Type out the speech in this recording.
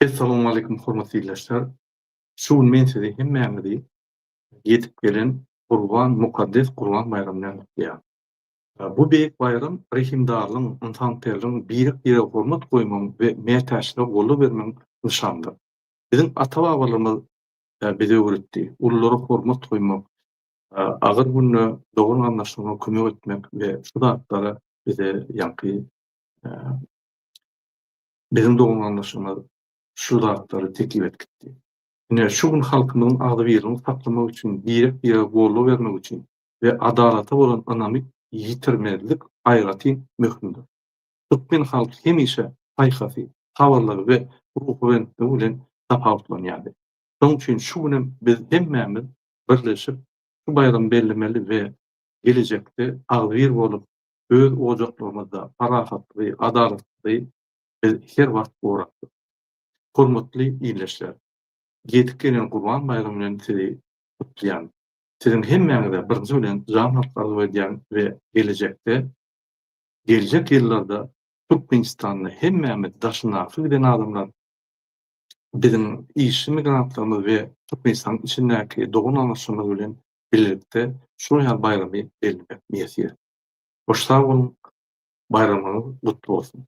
Essalawmaleýkum hormatly ildeşler! Şu gün men sizi hemmäňizi ýetip gelen Gurban mukaddes Gurban baýramy bilen gutlaýan. Bu beýik baýram rehimdarlygyň, ynsanperligiň, birek-birege hormat goýmagyň we mätäçlige goldaw bermegiň nyşanydyr. Biziň ata-babalarymyz bize öwretdi, ululara hormat goýmak, agyr günde dogan-garyndaşlaryňa kömek etmek we şu zatlary bize ýaňky biziň dogan-garyndaşlarymyz şu zatlary teklip edip gitdi. Ine, şu gün halkymyzyň agzybirligini saklamak üçin, birek-birege goldaw bermek üçin we adalata bolan ynamy ýitirmezlik aýratyn möhümdir. Türkmen halky hemişe paýhasy, sabyrlygy we ruhubelentligi bilen tapawutlanýardy. Şonuň üçin şu günem biz hemmämiz birleşip, şu baýramy bellemeli we gelejekde agzybir bolup, öz ojaklarymyzda parahatlygy, adalatlygy biz her wagt gorap durmaly. Hormatly ildeşler! Ýetip gelen Gurban baýramy bilen sizi gutlaýan. Siziň hemmäňize birinji bilen jan saglyk arzuw edýän we gelejekde, geljek ýyllarda Türkmenistanda hemmämiz daşyndaky giden adamlar, biziň işçi migrantlarymyz we Türkmenistanyň içindäki dogan-garyndaşlarymyz bilen bilelikde şular ýaly baýramy bellemek miýesser. Hoş sag boluň, baýramyňyz gutly bolsun!